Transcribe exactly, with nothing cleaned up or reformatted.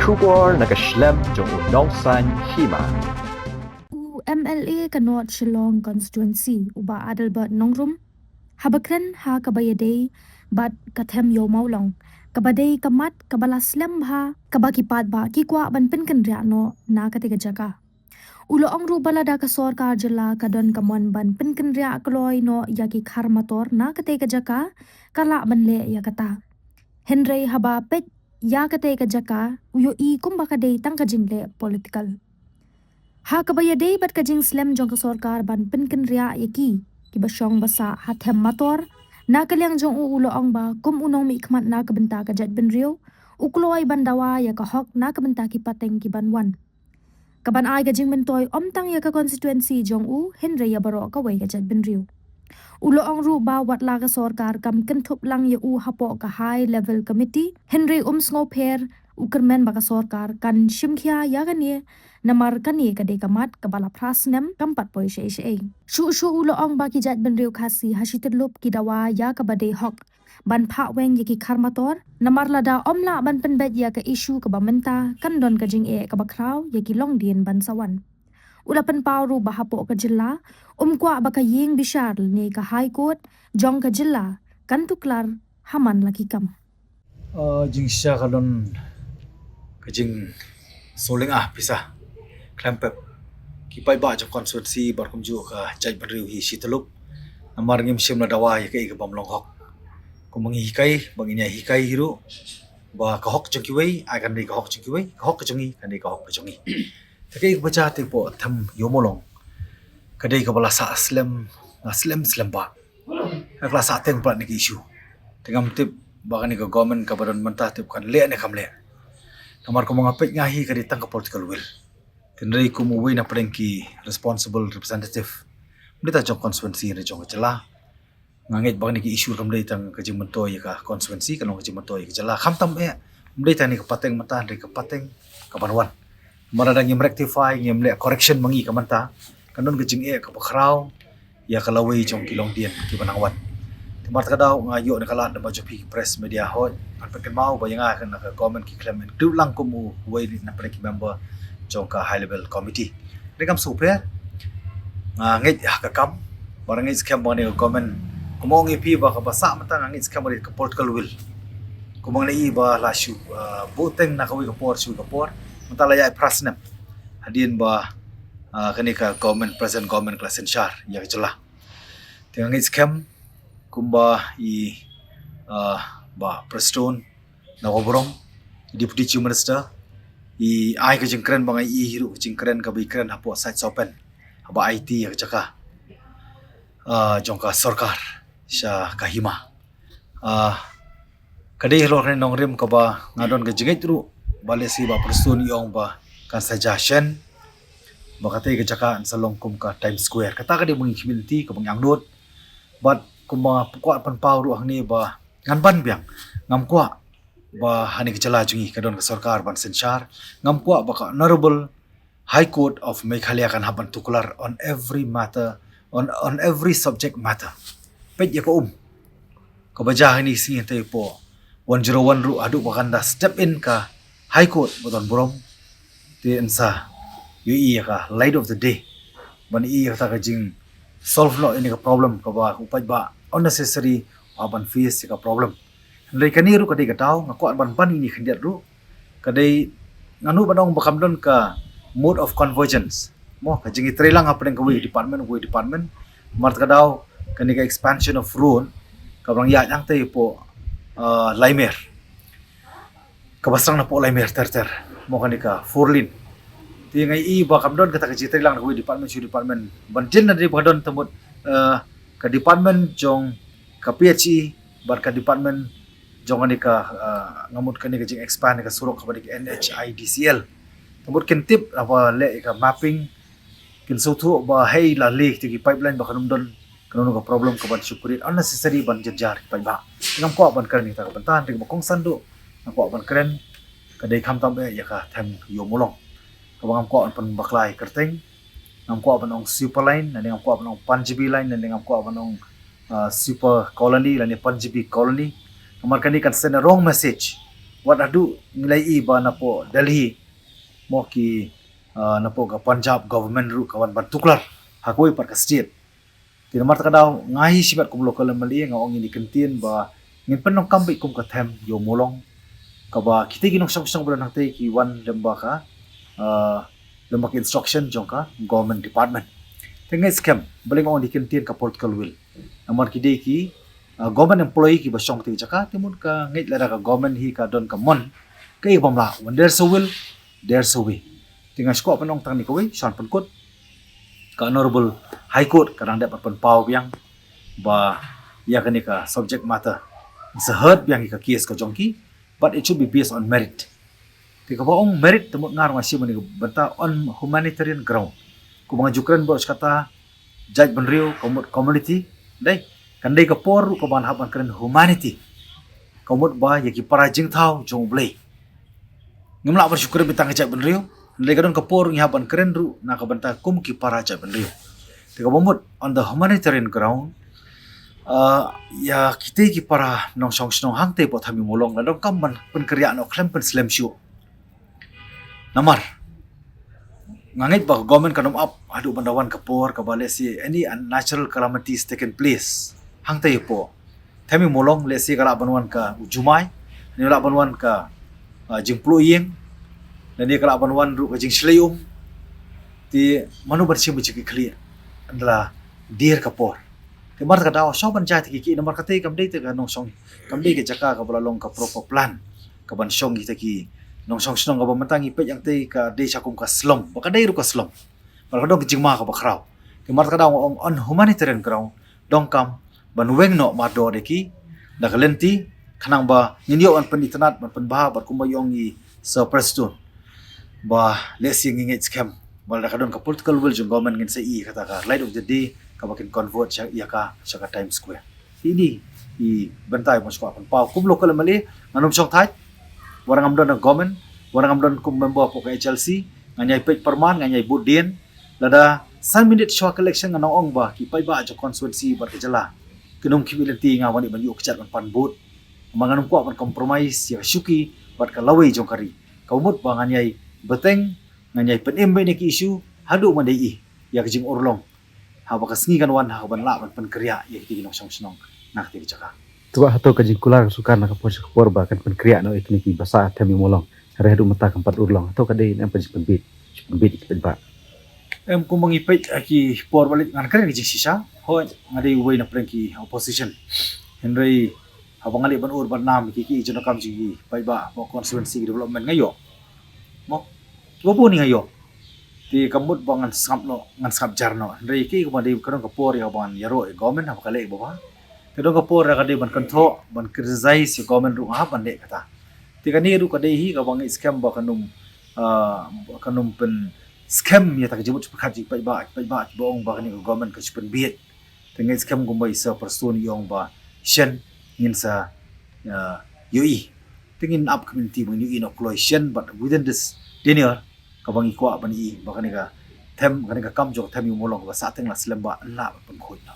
Khubor na ka shlem jong u Nongsaiñ Hima. U M L A ka North Shillong Constituency, u Bah Adelbert Nongrum, haba kren ha kaba ïadei bad ka them Ïew Mawlong, kaba dei ka mat kaba la slem bha, kaba ki paidbah ki kwah ban pynkynriah noh na katei ka jaka. U la ong ruh ba lada ka sorkar jylla ka don ka mon ban pynkynriah kloi noh ïa ki khar mator na katei ka jaka, ka lah ban leh ïa kata. Hynrei haba peit ïa katei ka jaka, u ïohi kumba ka dei tang ka jingleh political. Ha kaba ïadei bad ka jingslem jong ka sorkar ban pynkynriah ïa ki, kiba shong ba sah ha them mator, na ka liang jong u, u la ong ba kum u nongmihkhmat na ka bynta ka jaitbynriew, u kloi ban dawa ïa ka hok na ka bynta ki pateng ki ban wan. Ka ban ai ka jingmyntoi ym tang ïa ka constituency jong u, hynrei ïa baroh kawei ka jaitbynriew. U la ong ruh ba wat la ka sorkar kam kynthup lang ïa u hapoh ka High Level Committee, hynrei um sngewpher, u kyrmen ba ka sorkar kan shim khia ïa kane, namar kane ka dei ka mat kaba la phra snem kam pat poi shaei shaei. Shuh shuh u la ong ba ki jaitbynriew Khasi ha shi tyllup ki dawa ïa kaba dei hok ban phah weng ïa ki khar mator, namar lada ym lah ban pynbeit ïa ka issue kaba mynta, kan don ka jingeh kaba khraw ïa ki longdien ban sa wan. U la pynpaw ruh ba hapoh ka jylla, um kwah ba ka ïing bishar ne ka High Court jong ka jylla kan tuklar ha man la ki kam. Ah, jingshah ka don ka jingsngewlyngngoh pisa khlem pep ki paidbah jong constituency bad kumjuh ka jaitbynriew hi shi tyllup. Namar ngim shym la dawa ïa kaei kaba ym long hok. Kumba ngi hikai, ba ngin ïa hikai hi ruh, ba ka hok jong kiwei ai kan dei ka hok jong kiwei, ka hok ka jong ngi kan dei ka hok ka jong ngi. Te kaei kaba jia te hapoh them Ïew Mawlong, ka dei kaba la sah slem, la slem slem bha. Ka la sah teng palat na ki issue. Te ngam tip ba kane ka government kaba don mynta tip kan leh ne kam leh. Namar kumba nga peit nga hi ka dei tang ka political will. Hynrei kum uwei na pdeng ki responsible representative, ym dei tang jong constituency ne jong ka jylla, nga ngeit ba kane ka issue kam dei tang ka jingmyntoi ïa ka constituency, ka long ka jingmyntoi ïa ka jylla. Khamtam eh, ym dei tang ne ka pateng mynta, hynrei ka pateng ka ban wan. Namar lada ngim rectify, ngim leh correction ma ngi ka mynta, kan don ka jingeh kaba khraw ïa ka lawei jong ki longdien kiba nang wan. Te namar kata ka daw nga ïoh na ka lad na ba jong phi ki press media hoi, ngan pynkynmaw ba ïa nga ka na ka government ki khlem include lang kum uwei na pdeng ki member jong ka High Level Committee. Hynrei kam sngewpher, nga ngeit ha ka kam, ba nga ngeit skhem ba kane ka government, kumba ong ïa phi ba kaba sah mynta nga ngeit skhem ba dei ka political will. Kumba nga ïohi ba la shu, ah, buh teng na kawei ka por sha kawei ka por, mynta la ïaid phra snem hadien ba, ah, kane ka government, present government ka la synshar ïa ka jylla. Te nga ngeit skhem kumba i, ah, Bah Prestone Nawaburom, i Deputy Chief Minister, i ai ka jingkren ba nga ïohi ruh ka jingkren kaba i kren hapoh Site Sopen, haba aiti ïa ka jaka, ah, jong ka sorkar sha ka hima. Ah, ka dei halor kane ka nongrim kaba nga don ka jingngeit ruh ba lehse Bah Prestone i ong ba kan sa jia shen, ba katei ka jaka kan sa long kum ka Times Square. Kata ka dei ba ngi khmih lynti, kaba ngi angnud. Bad kumba nga kwah pynpaw ruh hangne ba ngan ban biang, ngam kwah ba ha kane ka jylla jong ngi ka don ka sorkar ban synshar, ngam kwah ba ka Honourable High Court of Meghalaya kan hap ban tuklar on every matter, on, on every subject matter. Peit ïa ka um. Kaba jia hangne sngi, hangtei hapoh one zero one ruh haduh ba kan da step in ka High Court ba don burom. Te yn sa ïohi ïa ka light of the day ban ïohi ïa kata ka jing solve noh ïa kane ka problem kaba u paidbah unnecessary u hap ban face ïa ka problem. Hynrei kane ruh ka dei ka daw, nga kwah ban ban ïa kane khyndiat ruh. Ka dei, nga nud ban ong ba kam don ka mode of convergence, mo, ka jingïatreilang hapdeng kawei ka department, kawei ka department. Namar kata ka daw kane ka expansion of road kaba nang ïaid hangtei hapoh, ah, Laimer, kaba sdang napoh Laimer ter ter, mo, kane ka four lane. Te nga ïohi ba kam don kata ka jingïatreilang na kawei ka department sha kawei ka department. Ban jin na dei ba ka don te mut, ah, ka department jong ka P H E bad ka department jong kane ka, ah, nga mut kane ka jing expand ka surok kaba dei ka N H I D C L. Te mut kin tip haba leh ïa ka mapping, kin sngewthuh ba hei la leh te ki pipeline ba kan ym don, kan ym don ka problem kaban shu create unnecessary ban jynjar ki paidbah. Ngam kwah ban kren ïa kata ka bynta, hynrei kaba kongsan duh nga kwah ban kren ka dei khamtam eh ïa ka them Ïew Mawlong, kaba ngam kwah ban pynbakla ïa ka kyrteng. Ngam kwah ban ong Super Line, lane ngam kwah ban ong Punjabi Line, lane ngam kwah ban ong, ah, Super Colony lane Punjabi Colony. Namar kane kan send a wrong message Wat haduh ngi la ïohi ba napoh Delhi mo ki, ah, napoh ka Punjab government ruh ka wan ban tuklar ha kawei pat ka state. Te namar kata ka daw nga hi shimet kum local M L A nga ong ïa kane ka ktien ba ngin pyndonkam beit kum ka them ïa u Mawlong, kaba kita ki nongshong shnong ba don hangtei ki wan lem bad ka, ah, lem bad ka instruction jong ka government department. Te nga ngeit skhem balei nga ong ïa kane ka ktien, ka political will. Namar ki dei ki, ah, government employee kiba shong ha katei ka jaka, te mut nga ngeit lada ka government hi ka don ka mon, kaei kaba ym lah, when there's a will, there's a way. Te nga sngewkwah ban ong tang kane kawei, shuwa ban pynkut, ka Honorable High Court ka dang dep ban pynpaw biang ba ïa kane ka subject matter, sa heard biang ïa ka case ka jong ki, but it should be based on merit. Te kaba ong merit, te mut nga ruh nga shim ïa kane ka bynta on humanitarian ground. Kumba nga ju kren bad kata jaitbynriew, ka mut community, dei, kan dei ka por ruh kaba ngi hap ban kren humanity, ka mut ba ïa ki para jingthaw jong U Blei. Ngim lah ban shu kren beit tang ka jaitbynriew, hynrei ka don ka por ngi hap ban kren ruh na ka bynta kum ki para jaitbynriew. Te kaba mut, on the humanitarian ground, ah, ïa kitei ki para nongshong shnong hangtei hapoh them ïa u Mawlong la donkam ban pynkyrïah noh khlem pynslem shuh. Namar nga ngeit ba ka government kan ym ap haduh ban da wan ka por kaba, let's say, any natural calamities taken place hangtei hapoh them ïa u Mawlong. Let's say ka lah ban wan ka u jumai, ne lah ban wan ka, ah, jingpluh ïing, lane ka lah ban wan ruh ka jingshlei um. Te mano ban shim ba jingkitkhlieh ynda la dier ka por? Te namar kata ka daw shuwa ban jia ïa kita ki, namar katei kam dei te ka nongshong, kam dei ka jaka kaba la long ka proper plan kaban shong ïa kita ki nongshong shnong. Kaba mynta ngi peit hangtei ka dei sha kum ka slum, ba ka dei ruh ka slum, ba ka don ka jingma kaba khraw. Te namar kata ka daw nga ong on humanitarian ground, donkam ban weng noh mardor ïa ki da ka lynti, khnang ba ngin ïoh ban pynitynnad, ban pynbha, bad kumba ong i Sir Prestone, ba let's say ngi ngeit skhem ba lada ka don ka political will jong government, ngin sa ïohi kata ka light of the day kaba kin convert sha, ïa ka sha ka Times Square. Te ine i bynta ba nga sngewkwah pynpaw kum local M L A. Ngan ym shong thait, wat la ngam don ha government, wat la ngam don kum member hapoh ka H L C, ngan ïai peit pyrman, ngan ïai vote dien. Lada san minit shuwa ka election ngan ong ba ki paidbah jong constituency bad ka jylla kin ym khmih lynti ïa nga ban ïoh kjat ban pan vote. Namar ngan ym kwah ban compromise ïa ka shuki bad ka lawei jong ka ri. Kaba mut ba ngan ïai bteng, ngan ïai pynim beit ïa ki issue haduh ban da ïohi ïa ka jingurlong haba ka sngi kan wan ha kaban lah ban pynkyrïah ïa kita ki nongshong shnong na katei ka jaka. Te hato ka jingkular ka sorkar na ka por sha ka por ba kan pynkyrïah noh ïa kine kiba sah ha them ïa u Mawlong, hynrei haduh mynta kam pat urlong? Hato ka dei ne em pat jingpynbit, jingpynbit ïa ki paidbah? Em, kumba ngi peit ha ki por ba la leit, ngan kren ka jingshisha. Hooid, nga dei uwei na pdeng ki opposition, hynrei haba nga leit ban ur bad nam ïa ki, ki jingdonkam jong ki paidbah hapoh constituency, ki development, nga ïoh. Mo, kiba bun nga ïoh. Te ka mut ba ngan sngap noh, ngan sngap jar noh. Hynrei kaei kaba dei, ka don ka por ïa ba ngan ïaroh ïa government haba ka leh kaba bha. Ka don ka por ïa ka dei ban kynthoh, ban criticize ïa government ruh nga hap ban leh kata. Te kane ruh ka dei hi kaba nga ngeit skhem ba kan ym, ah, kan ym pynskhem ïa kata ka jingmut jingpyrkhat jong ki paidbah, ki paidbah kiba ong ba kane ka government ka shu pynbieit. Te nga ngeit skhem kumba i Sir Prestone i ong ba shen ngin sa, ah, ïohi. Te ngin ap ka lynti ba ngin ïohi noh kloi shen, but within this tenure kaba ngi kwah ban ïohi ba kane ka them, kane ka kam jong ka them ïa u Mawlong kaba sah teng la slem ba yn lah ban pynkhuid noh.